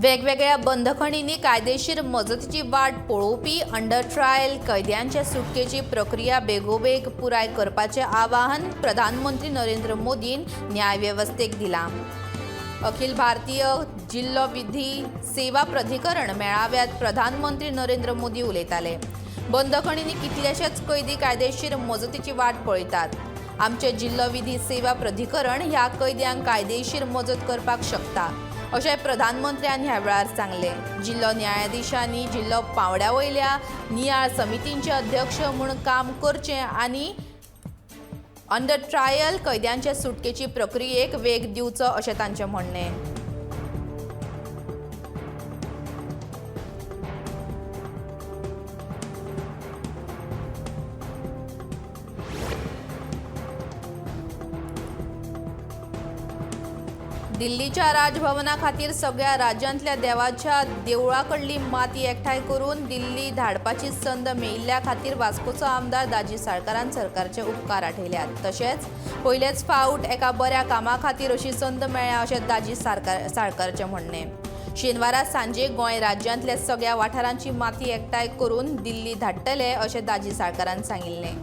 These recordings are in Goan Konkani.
वेगवेगळ्या बंदखणींनी कायदेशीर मजतीची वाट पळोवपी अंडर ट्रायल कैद्यांच्या सुटकेची प्रक्रिया बेगोबेग पुराय करपाचें आवाहन प्रधानमंत्री नरेंद्र मोदीन न्यायवेवस्थेक दिलां. अखिल भारतीय जिल्लो विधी सेवा प्राधिकरण मेळाव्यात प्रधानमंत्री नरेंद्र मोदी उलयताले. बंदखणींनी कितलेशेच कैदी कायदेशीर मजतीची वाट पळयतात. आमचे जिल्लो विधी सेवा प्राधिकरण ह्या कैद्यांक कायदेशीर मजत करपाक शकता अशें प्रधानमंत्र्यान ह्या वेळार सांगलें. जिल्लो न्यायाधिशांनी जिल्लो पांवड्या वयल्या नियाळ समितींचे अध्यक्ष म्हूण काम करचें आनी अंडर ट्रायल कैद्यांचे सुटकेची प्रक्रियेक वेग दिवचो अशें तांचें म्हणणें. दिल्लीच्या राजभवना खातीर सगळ्या राज्यांतल्या देवाच्या देवळा कडली माती एकठांय करून दिल्ली धाडपाची संद मेळिल्ल्या खातीर वास्कोचो आमदार दाजी साळकारान सरकारचे उपकार आठयल्यात. तशेंच पयलेच फावट एका बऱ्या कामा खातीर अशी संद मेळ्ळ्या अशें दाजी साळकारचें म्हणणें. शेनवारा सांजे गोंय राज्यांतल्या सगळ्या वाठारांची माती एकठांय करून दिल्ली धाडटले अशें दाजी साळकारान सांगिल्लें.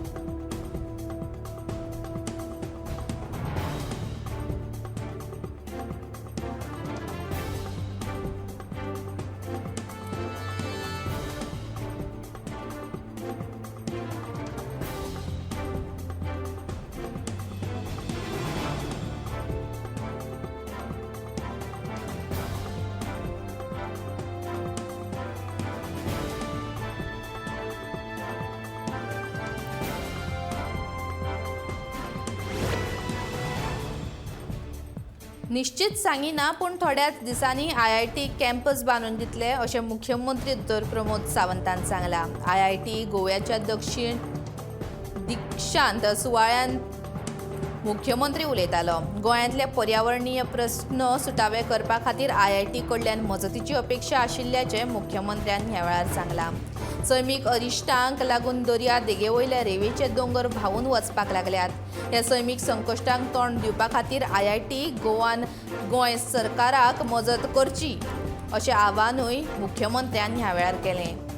निश्चित सांगिना पूण थोड्याच दिसांनी आयआयटी कॅम्पस बांदून दितले अशें मुख्यमंत्री दोतोर प्रमोद सावंतान सांगलां. आयआयटी गोव्याच्या दक्षिण दीक्षांत सुवाळ्यान मुख्यमंत्री उलयतालो. गोंयांतले पर्यावरणीय प्रस्न सुटावे करपा खातीर आयआयटी कडल्यान मजतीची अपेक्षा आशिल्ल्याचें मुख्यमंत्र्यान ह्या वेळार सांगलां. सैमीक अरिश्टांक लागून दर्या देगे वयल्या रेंवेचे दोंगर व्हांवून वचपाक लागल्यात. ह्या सैमीक संकश्टांक तोंड दिवपा खातीर आयआयटी गोवान गोंय सरकाराक मजत करची अशें आवाहनूय मुख्यमंत्र्यान ह्या वेळार केलें.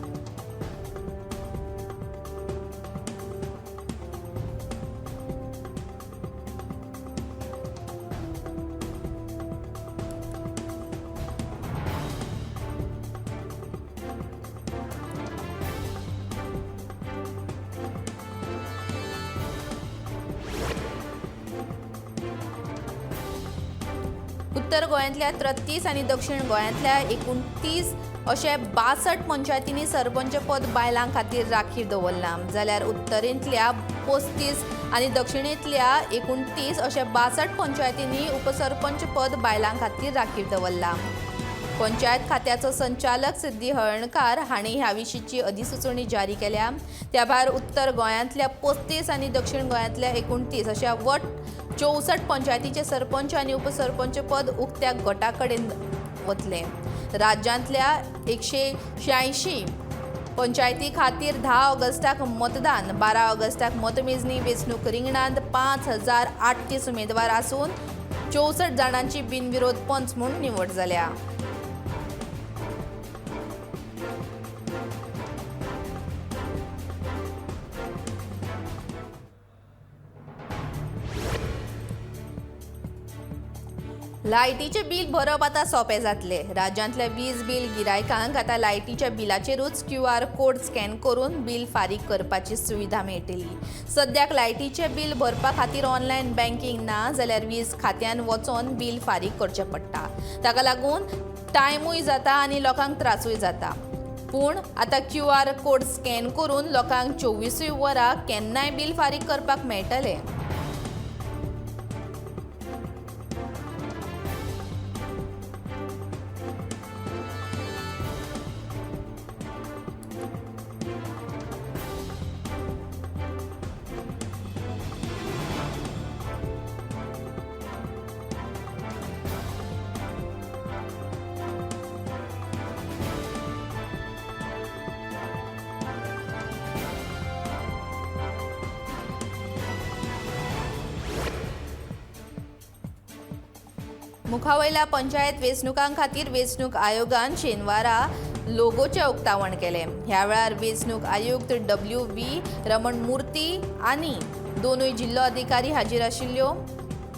उत्तर गोंयांतल्या 33 आनी दक्षिण गोंयांतल्या 29 अशे 62 पंचायतींनी सरपंच पद बायलां खातीर राखीव दवरलां. जाल्यार उत्तरेंतल्या 35 आनी दक्षिणेंतल्या 29 अशे 62 पंचायतींनी उपसरपंच पद बायलां खातीर राखीव दवरलां. पंचायत खात्याचो संचालक सिद्धी हळर्णकार हांणी ह्या विशींची अधिसुचोवणी जारी केल्या. त्या भायर उत्तर गोंयांतल्या 35 आनी दक्षिण गोंयांतल्या 29 अशा वट 64 पंचायतीचे सरपंच आनी उपसरपंच पद उक्त्या गटा कडेन वतलें. राज्यांतल्या 186 पंचायती खातीर 10 ऑगस्टाक मतदान, 12 ऑगस्टाक मतमेजणी. वेंचणूक रिंगणांत 5038 उमेदवार आसून 64 जाणांची बिनविरोध पंच म्हूण निवड जाल्या. लायटीचें बील भरप आतां सोंपें जातलें. राज्यांतल्या वीज बील गिरायकांक आतां लायटीच्या बिलाचेरूच QR code scan करून बील फारीक करपाची सुविधा मेळटली. सद्याक लायटीचें बील भरपा खातीर ऑनलायन बँकिंग ना जाल्यार वीज खात्यान वचोन बील फारीक करचें पडटा. ताका लागून टायमूय जाता आनी लोकांक त्रासूय जाता. पूण आतां QR code scan करून लोकांक 24 वरां केन्नाय बील फारीक करपाक मेळटलें. मुखावयल्या पंचायत वेंचणुकां खातीर वेंचणूक आयोगान शेनवारा लोगोचें उक्तावण केलें. ह्या वेळार वेंचणूक आयुक्त WV Ramanamurthy आनी दोनूय जिल्लो अधिकारी हाजीर आशिल्ल्यो.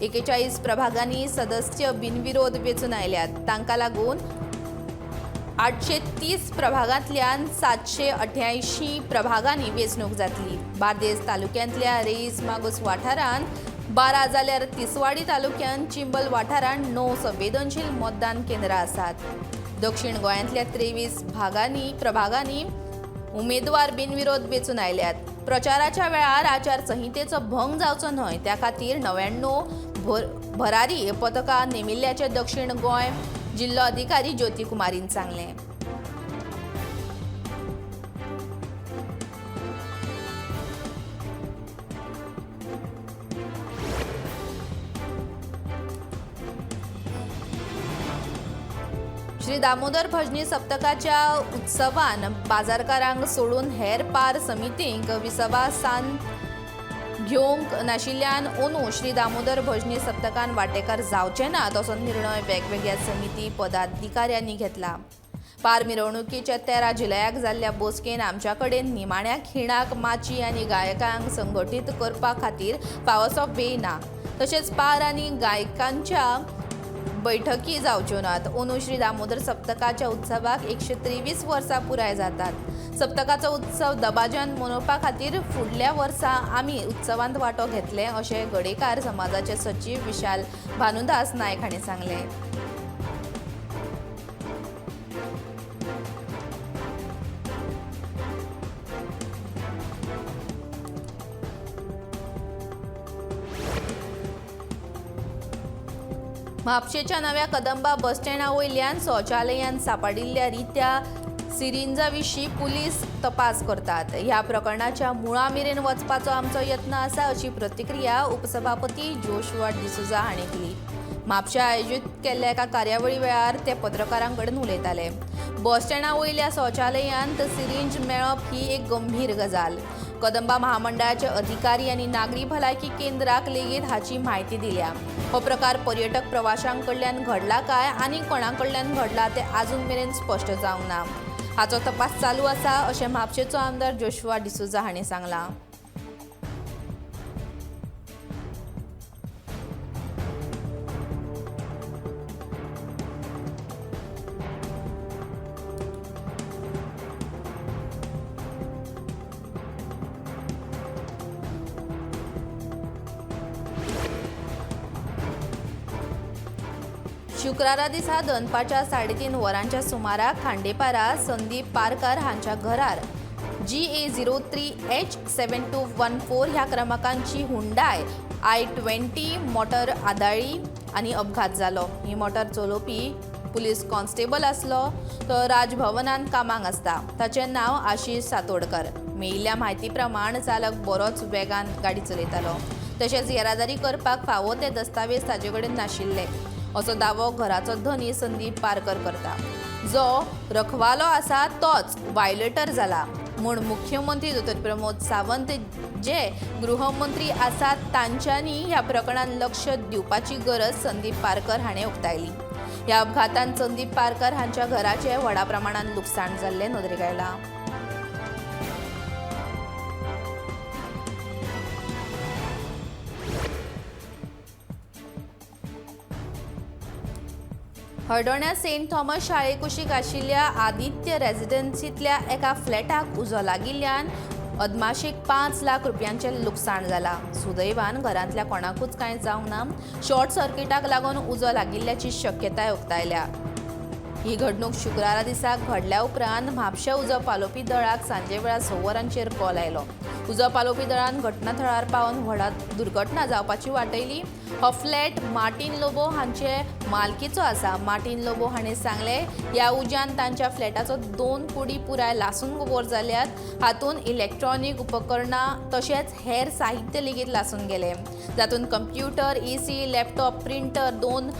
41 प्रभागांनी सदस्य बिनविरोध वेंचून आयल्यात. तांकां लागून 830 प्रभागांतल्यान 788 प्रभागांनी वेंचणूक जातली. बार्देस तालुक्यांतल्या रेईस मागूस वाठारांत 12 जाल्यार तिसवाडी तालुक्यांत चिंबल वाठारांत 9 संवेदनशील मतदान केंद्रां आसात. दक्षिण गोंयांतल्या 23 प्रभागांनी उमेदवार बिनविरोध वेंचून आयल्यात. प्रचाराच्या वेळार आचारसंहितेचो भंग जावचो न्हय त्या खातीर 99 भरारी पथकां नेमिल्ल्याचें दक्षिण गोंय जिल्लो अधिकारी ज्योती कुमारीन सांगलें. श्री दामोदर भजनी सप्तकाच्या उत्सवान बाजारकारांक सोडून हेर पार समितींक विसवासान घेवंक नाशिल्ल्यान अंदू श्री दामोदर भजनी सप्तकान वांटेकार जावचे ना असो निर्णय वेगवेगळ्या समिती पदाधिकाऱ्यांनी घेतला. पार मिरवणुकीच्या 13 जुलयाक जाल्ल्या बसकेन आमच्या कडेन निमाण्या खिणाक माची आनी गायकांक संघटीत करपा खातीर फावोसो वेळ ना, तशेंच पार आनी गायकांच्या बैठकी जावच्यो नात. अंदू श्री दामोदर सप्तकाच्या उत्सवाक 123 वर्सां पुराय जातात. सप्तकाचो उत्सव दबाज्यान मनोवपा खातीर फुडल्या वर्सा आमी उत्सवांत वांटो घेतले अशें गडेकार समाजाचे सचीव विशाल भानुदास नायक हांणी सांगलें. म्हापशेच्या नव्या कदंबा बस स्टँडा वयल्यान शौचालयांत सांपडिल्ल्या रित्या सिरिंजा विशीं पुलीस तपास करतात. ह्या प्रकरणाच्या मुळा मेरेन वचपाचो आमचो यत्न आसा अशी प्रतिक्रिया उपसभापती जोशुआ डिसोझा हांणी दिली. म्हापशा आयोजीत केल्ल्या एका कार्यावळी वेळार ते पत्रकारां कडेन उलयताले. बस स्टँडा वयल्या शौचालयांत सिरिंज मेळप ही एक गंभीर गजाल. कदंबा महामंडळाचे अधिकारी आनी नागरी भलायकी केंद्राक लेगीत हाची म्हायती दिल्या. हो प्रकार पर्यटक प्रवाशां कडल्यान घडला काय आनी कोणा कडल्यान घडला तें आजून मेरेन स्पश्ट जावंक ना. हाचो तपास चालू आसा अशें म्हापशेचो आमदार जोशुआ डिसोझा हांणी सांगलां. शुक्रारा दिसा दनपारच्या 3:30 वरांच्या सुमाराक खांडेपारा संदीप पारकर हांच्या घरार GA 03H 7214 ह्या क्रमांकाची हुंडाय i20 motor आदळ्ळी आनी अपघात जालो. ही मोटर चलोवपी पुलीस कॉन्स्टेबल आसलो. तो राजभवनांत कामाक आसता. ताचें नांव आशिष सातोडकर. मेळिल्ल्या म्हायती प्रमाण चालक बरोच वेगान गाडी चलयतालो. तशेंच येरादारी करपाक फावो ते दस्तावेज ताचे कडेन नाशिल्ले असो दावो घराचो धनी संदीप पारकर करता. जो रखवालो आसा तोच वायलेटर जाला म्हूण मुख्यमंत्री दोतोर प्रमोद सावंत जे गृहमंत्री आसात तांच्यांनी ह्या प्रकरणांत लक्ष दिवपाची गरज संदीप पारकर हाणें उक्तायली. ह्या अपघातांत संदीप पारकर हांच्या घराचें व्हडा प्रमाणांत लुकसाण जाल्लें नदरेक आयलां. हळदोण्या सेंट थॉमस शाळे कुशीक आशिल्ल्या आदित्य रेजिडेन्सींतल्या एका फ्लॅटाक उजो लागिल्ल्यान अदमाशेक 5 लाख रुपयांचें लुकसाण जालां. सुदैवान घरांतल्या कोणाकूच कांय जावंक ना. शॉर्ट सर्किटाक लागून उजो लागिल्ल्याची शक्यताय उक्तायल्या. ही घडणूक शुक्रारा दिसा घडल्या उपरांत म्हापशें उजो पालोवपी दळाक सांजेवेळार 6 वरांचेर कॉल आयलो. उजो पालोवपी दळान घटनाथळार पावन व्हडा दुर्घटना जावपाची वाटयली. हो फ्लॅट मार्टीन लोबो हांचे मालकीचो आसा. मार्टीन लोबो हांणी सांगलें, ह्या उज्यान तांच्या फ्लॅटाचो 2 कुडी पुराय लासून गोबोर जाल्यात. हातूंत इलेक्ट्रॉनीक उपकरणां तशेंच हेर साहित्य लेगीत लासून गेलें, जातूंत कंप्युटर, AC, लॅपटॉप, प्रिंटर, 2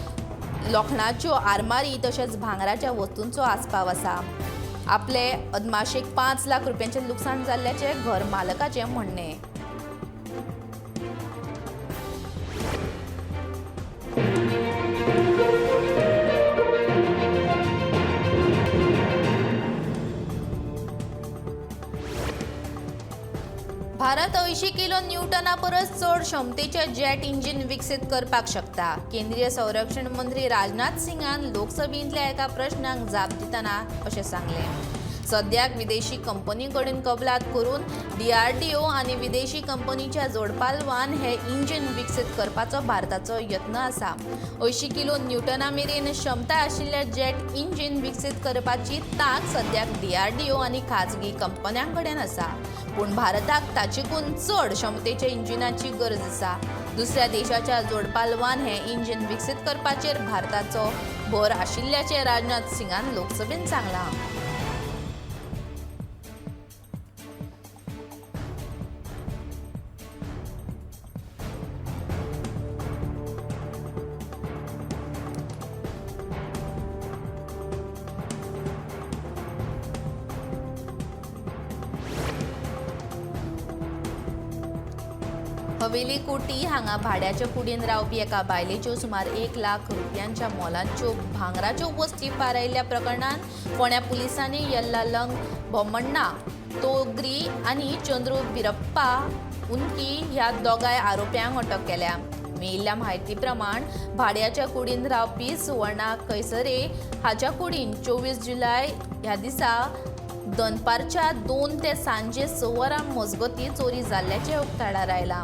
लोखणाच्यो आरमारी तशेंच भांगराच्या वस्तूंचो आस्पाव आसा. आपले अदमाशेक 5 लाख रुपयांचें लुकसाण जाल्ल्याचें घर मालकाचें म्हणणें. भारत 80 किलो न्यूटना परस चड क्षमतेचे जेट इंजिन विकसीत करपाक शकता. केंद्रीय संरक्षण मंत्री राजनाथ सिंगान लोकसभेंतल्या एका प्रश्नाक जाप दितना अशें सांगलें. सद्याक विदेशी कंपनी कडेन कबलात करून डीआरडीओ आनी विदेशी कंपनीच्या जोडपालवान हे इंजिन विकसीत करपाचो भारताचो यत्न आसा. 80 किलो न्यूटना मेरेन क्षमता आशिल्ल्या जेट इंजिन विकसीत करपाची तांक सद्याक डीआरडीओ आनी खाजगी कंपन्यां कडेन आसा. पूण भारताक ताचेकून चड क्षमतेच्या इंजिनाची गरज आसा. दुसऱ्या देशाच्या जोडपालवान हे इंजिन विकसीत करपाचेर भारताचो भर आशिल्ल्याचें राजनाथ सिंगान लोकसभेंत सांगलां. हवेली कोटी हांगा भाड्याच्या कुडीन रावपी एका बायलेच्यो सुमार 1 लाख रुपयांच्या मोलाच्यो भांगराच्यो वस्ती फारायिल्ल्या प्रकरणांत फोंड्या पुलिसांनी यल्लालंग बोमण्णा तोगरी आनी चंद्रू बिरप्पा उनकी ह्या दोगांय आरोप्यांक अटक केल्या. मेळिल्ल्या म्हायती प्रमाण भाड्याच्या कुडीन रावपी सुवर्णा कैसरे हाच्या कुडीन 24 जुलय ह्या दिसा दनपारच्या 2 ते सांजे 6 वरां मजगतीं चोरी जाल्ल्याचें उक्ताडार आयलां.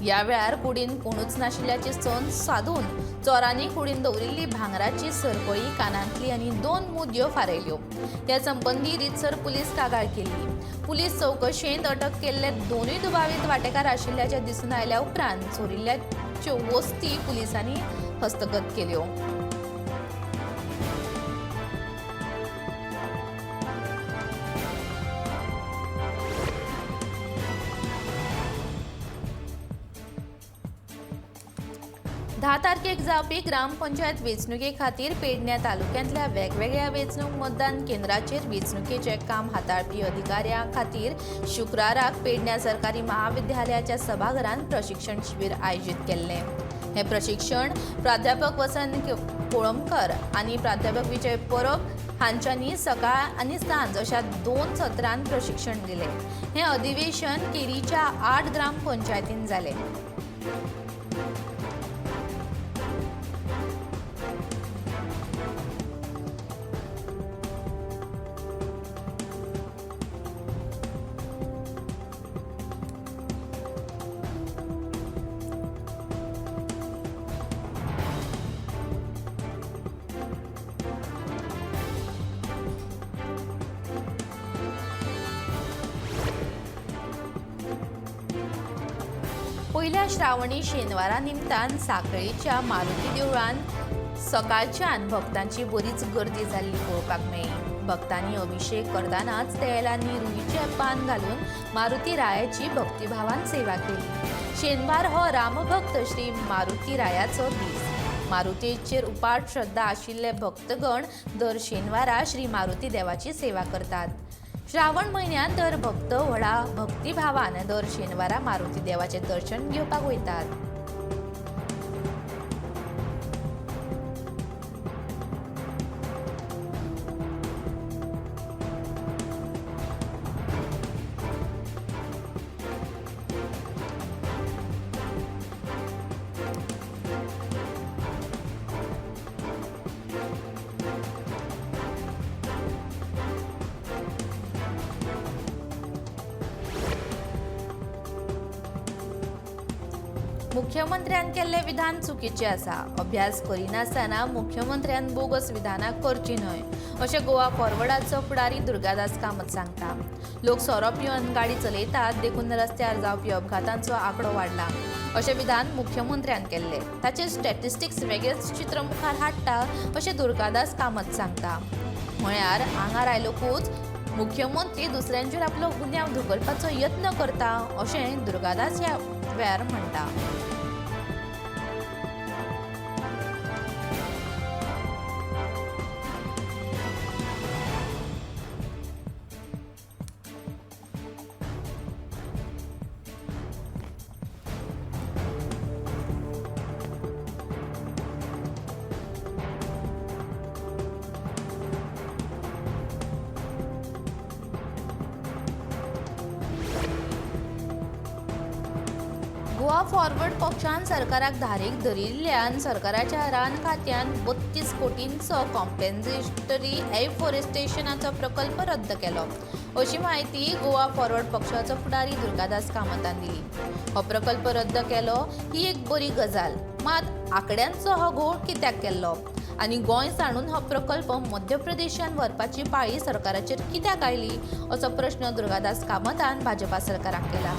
ह्या वेळार कुडीन कोणूच नाशिल्ल्याची संद सादून चोरांनी कुडीन दवरिल्ली भांगराची सरपळी, कानांतली आनी 2 मुदयो फारयल्यो. ह्या संबंदी रितसर पुलीस कागाळ केली. पुलीस चवकशेंत अटक केल्ले 2 दुबावीत वांटेकार आशिल्ल्याचें दिसून आयल्या उपरांत चोरिल्ल्याच्यो वस्ती पुलिसांनी हस्तगत केल्यो. धा तारखेक जावपी ग्रामपंचायत वेंचणुके खातीर पेडण्या तालुक्यांतल्या वेगवेगळ्या वेंचणूक मतदान केंद्राचेर वेंचणुकेचें काम हाताळपी अधिकाऱ्यां खातीर शुक्राराक पेडण्या सरकारी महाविद्यालयाच्या सभाघरांत प्रशिक्षण शिबीर आयोजीत केल्लें. हें प्रशिक्षण प्राध्यापक वसंत कोळंबकर आनी प्राध्यापक विजय परब हांच्यांनी सकाळ आनी सांज अशा 2 सत्रांत प्रशिक्षण दिलें. हें अधिवेशन केरीच्या 8 ग्रामपंचायतीन जालें. पयल्या श्रावणी शेनवारा निमतान साखळीच्या मारुती देवळान सकाळच्यान भक्तांची बरीच गर्दी जाल्ली पळोवपाक मेळ्ळी. भक्तांनी अभिषेक करतनाच तेल आनी रुईचें पान घालून मारुती रायाची भक्तिभावान सेवा केली. शेनवार हो रामभक्त श्री मारुती रायाचो दीस. मारुतीचेर उपाट श्रद्धा आशिल्ले भक्तगण दर शेनवारा श्री मारुती देवाची सेवा करतात. श्रावण म्हयन्यांत दर भक्त व्हडा भक्तिभावान दर शेनवारा मारुती देवाचें दर्शन घेवपाक वयतात. मुख्यमंत्र्यान केल्लें विधान चुकीचें आसा. अभ्यास करिनासतना मुख्यमंत्र्यान बोगस विधानां करचीं न्हय अशें गोवा फॉरवर्डाचो फुडारी दुर्गादास कामत सांगता. लोक सोरो पिवन गाडी चलयतात देखून रस्त्यार जावपी अपघातांचो आंकडो वाडला अशें विधान मुख्यमंत्र्यान केल्लें. ताचें स्टॅटिस्टिक्स वेगळेंच चित्र मुखार हाडटा अशें दुर्गादास कामत सांगता. म्हळ्यार आंगार आयलोकूच मुख्यमंत्री दुसऱ्यांचेर आपलो गुन्यांव धुकलपाचो यत्न करता अशें दुर्गादास ह्या वेळार म्हणटा. गोवा फॉरवर्ड पक्षान सरकाराक धारेक धरिल्ल्यान सरकाराच्या रान खात्यान 32 कोटींचो कॉम्पेन्सेटरी एफोरेस्टेशनाचो प्रकल्प रद्द केलो अशी म्हायती गोवा फॉरवर्ड पक्षाचो फुडारी दुर्गादास कामतान दिली. हो प्रकल्प रद्द केलो ही एक बरी गजाल, मात आंकड्यांचो हो घोळ कित्याक केल्लो आनी गोंय सांडून हो प्रकल्प मध्य प्रदेशान व्हरपाची पाळी सरकाराचेर कित्याक आयली असो प्रश्न दुर्गादास कामतान भाजपा सरकाराक केला.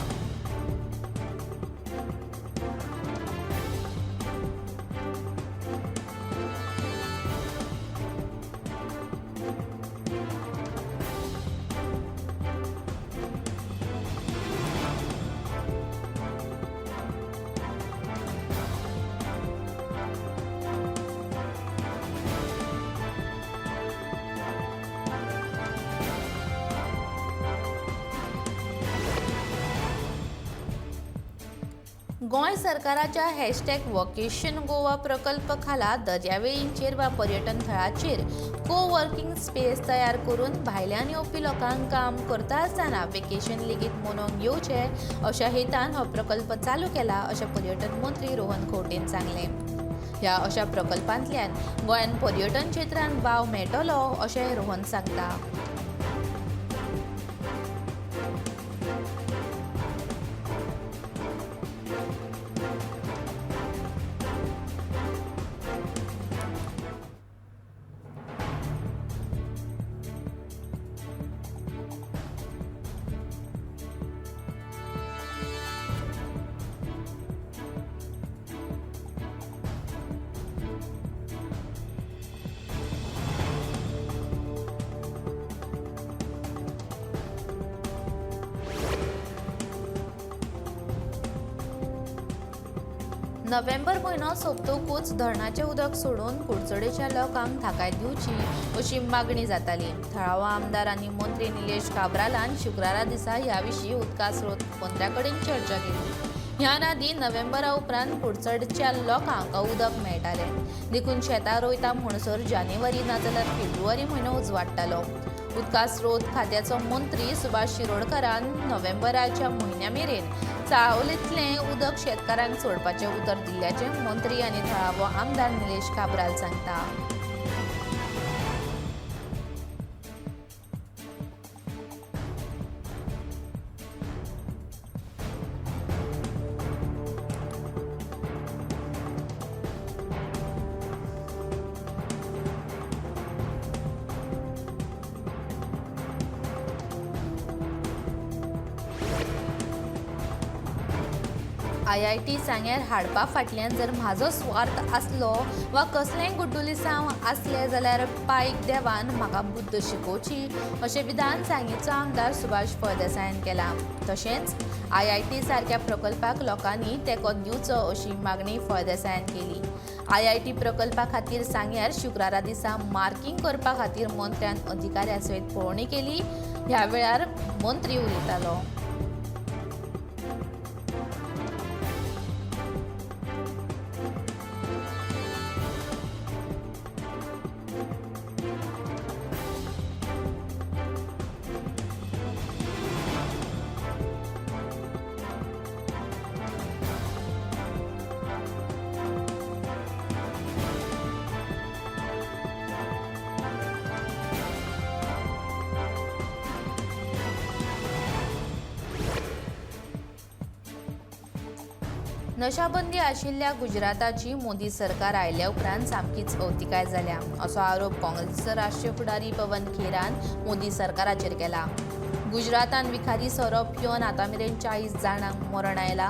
गोंय सरकाराच्या हॅशटॅग वोकेशन गोवा प्रकल्प खाला दर्यावेळींचेर वा पर्यटन थळाचेर को वर्किंग स्पेस तयार करून भायल्यान येवपी लोकांक काम करता आसतना वेकेशन लेगीत मनोवंक येवचें अशा हेतान हो प्रकल्प चालू केला अशें पर्यटन मंत्री रोहन खंवटेन सांगलें. ह्या अशा प्रकल्पांतल्यान गोंयांत पर्यटन क्षेत्रांत वाव मेळटलो अशें रोहन सांगता. नोव्हेंबर म्हयनो सोंपतकूच धरणाचें उदक सोडून कुडचडेच्या लोकांक थाकाय दिवची अशी मागणी जाताली. थळावो आमदार आनी मंत्री निलेश काब्रालान शुक्रारा दिसा ह्या विशीं उदका स्रोत मंत्र्या कडेन चर्चा केली. ह्यान आदीं नोव्हेंबरा उपरांत कुडचडच्या लोकांक उदक मेळटालें, देखून शेतां रोयता म्हणसर जानेवारी नाजाल्यार फेब्रुवारी म्हयनो उजवाडटालो. उदका स्रोत खात्याचो मंत्री सुभाष शिरोडकरान नोव्हेंबराच्या म्हयन्या मेरेन चावलेंतलें उदक शेतकारांक सोडपाचें उतर दिल्ल्याचें मंत्री आनी थळावो आमदार निलेश काब्राल सांगता. आयआयटी सांग्यार हाडपा फाटल्यान जर म्हाजो स्वार्थ आसलो वा कसलेंय गुड्डुलिसांव आसलें जाल्यार पायक देवान म्हाका बुद्द शिकोवची अशें विधान सांगेचो आमदार सुभाष फळदेसायान केलां. तशेंच आयआयटी सारक्या प्रकल्पाक लोकांनी तेंको दिवचो अशी मागणी फळदेसायान केली. आयआयटी प्रकल्पा खातीर सांग्यार शुक्रारा दिसा मार्किंग करपा खातीर मंत्र्यान अधिकाऱ्यां सयत पळोवणी केली. ह्या वेळार मंत्री उलयतालो. नशाबंदी आशिल्ल्या गुजराताची मोदी सरकार आयल्या उपरांत सामकीच अवतिकाय जाल्या असो आरोप काँग्रेसीचो राष्ट्रीय फुडारी पवन खेरान मोदी सरकाराचेर केला. गुजरातान विखारी सोरो पिवन आतां मेरेन 40 जाणांक मरण आयला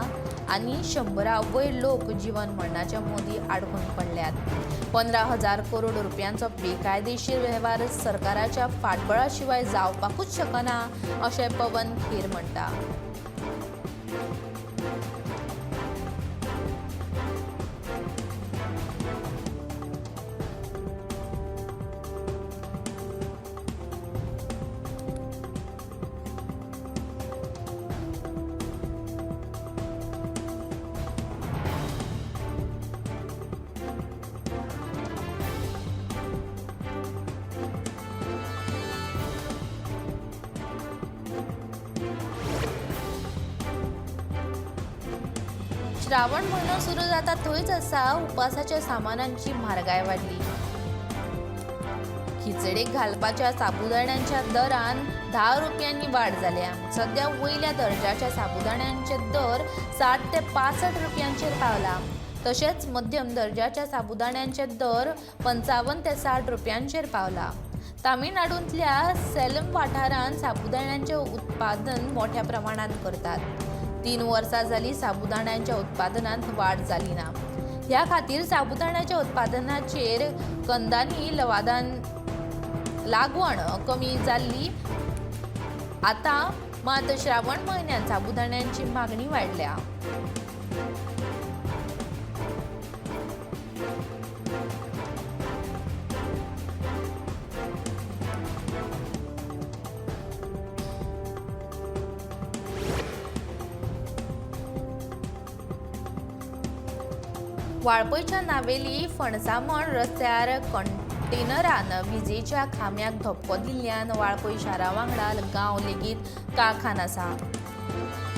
आनी 100 वयर लोक जीवन मरणाच्या मोदी आडकून पडल्यात. 15,000 करोड रुपयांचो बेकायदेशीर वेव्हार सरकाराच्या फाटबळा शिवाय जावपाकूच शकना अशें पवन खेर म्हणटा. श्रावण म्हयनो सुरू जाता थंयच आसा उपासाच्या सामानांची म्हारगाय वाडली. खिचडेक घालपाच्या साबुदाण्यांच्या दरान 10 रुपयांनी वाड जाल्या. सद्या वयल्या दर्जाच्या साबुदाण्यांचे दर 60 ते 65 रुपयांचेर पावला. तशेंच मध्यम दर्जाच्या साबुदाण्यांचे दर 55 ते 60 रुपयांचेर पावला. तामिळनाडूंतल्या सेलम वाठारांत साबुदाण्यांचें उत्पादन मोठ्या प्रमाणांत करतात. 3 वर्सां जाली साबुदाण्यांच्या उत्पादनांत वाड जाली ना. ह्या खातीर साबुदाण्याच्या उत्पादनाचेर कंदानी लवादान लागवण कमी जाल्ली. आतां मात श्रावण म्हयन्यांत साबुदाण्यांची मागणी वाडल्या. वाळपयच्या नावेली फणसामण रस्त्यार कंटेनरान विजेच्या खांब्याक धपको दिल्ल्यान वाळपय शारा वांगडा गांव लेगीत काळखान आसा.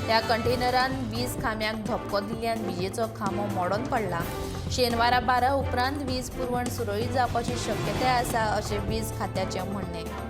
ह्या कंटेनरान वीज खांब्याक धपको दिल्ल्यान विजेचो खांबो मोडून पडला. शेनवारा 12 उपरांत वीज पुरवण सुरळीत जावपाची शक्यताय आसा अशें वीज खात्याचें म्हणणें.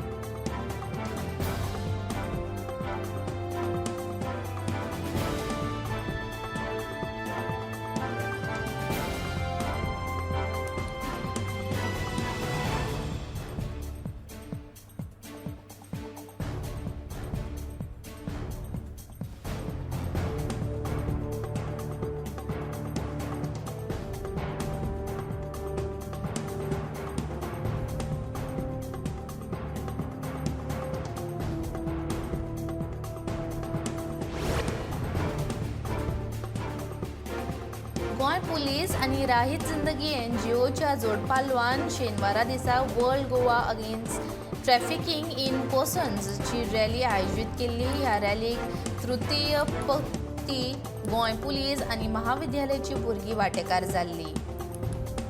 गोंय पुलीस आनी राहीत जिंदगी एनजीओच्या जोडपालवान शेनवारा दिसा world Goa against trafficking in पर्सन्सची rally आयोजीत केल्ली. ह्या रॅलीक तृतीय पंक्ती गोंय पुलीस आनी महाविद्यालयाची भुरगीं वांटेकार जाल्ली.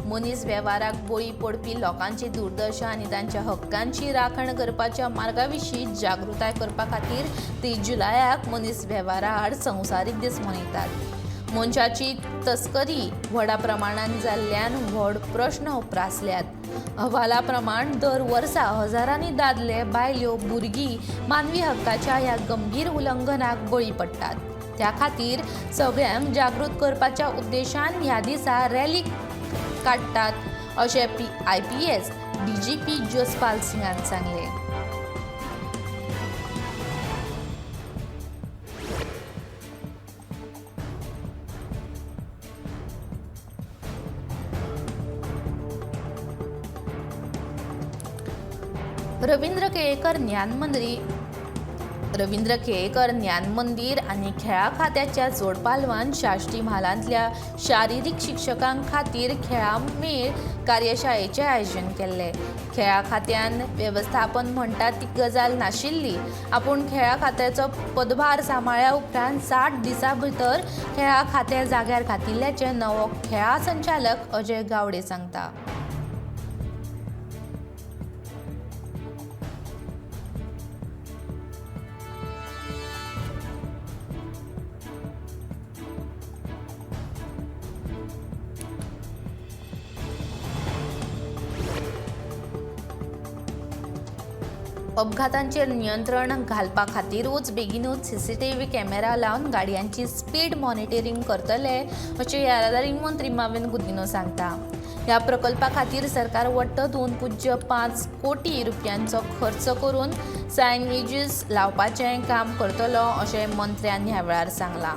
मनीस वेव्हाराक बळी पडपी लोकांची दुर्दशा आनी तांच्या हक्कांची राखण करपाच्या मार्गा विशीं जागृताय करपा खातीर 30 जुलयाक मनीस वेव्हारा आड संवसारीक दीस मनयतात. मनशाची तस्करी व्हडा प्रमाणांत जाल्ल्यान व्हड प्रश्न उप्रासल्यात. अहवाला प्रमाण दर वर्सा हजारांनी दादले, बायल्यो, भुरगीं मानवी हक्काच्या ह्या गंभीर उल्लंघनाक बळी पडटात. त्या खातीर सगळ्यांक जागृत करपाच्या उद्देशान ह्या दिसा रॅली काडटात अशें IPS DGP Jaspal सिंगान सांगलें. रवींद्र केळेकर ज्ञान मंदिर आनी खेळां खात्याच्या जोडपालवान साश्टी म्हालांतल्या शारिरीक शिक्षकां खातीर खेळां मेळ कार्यशाळेचें आयोजन केल्लें. खेळां खात्यान वेवस्थापन म्हणटा ती गजाल नाशिल्ली. आपूण खेळां खात्याचो पदभार सांबाळ्या उपरांत 60 दिसां भितर खेळां खातें जाग्यार घातिल्ल्याचें नवो खेळां संचालक अजय गावडे सांगता. अपघातांचेर नियंत्रण घालपा खातीरूच बेगीनूच सीसीटीव्ही कॅमेरा लावन गाडयांची स्पीड मॉनिटरींग करतले अशें येरादारी मंत्री माविन गुदिन्हो सांगता. ह्या प्रकल्पा खातीर सरकार वट्ट 2.5 कोटी रुपयांचो खर्च करून सायनेजीस लावपाचें काम करतलो अशें मंत्र्यान ह्या वेळार सांगलां.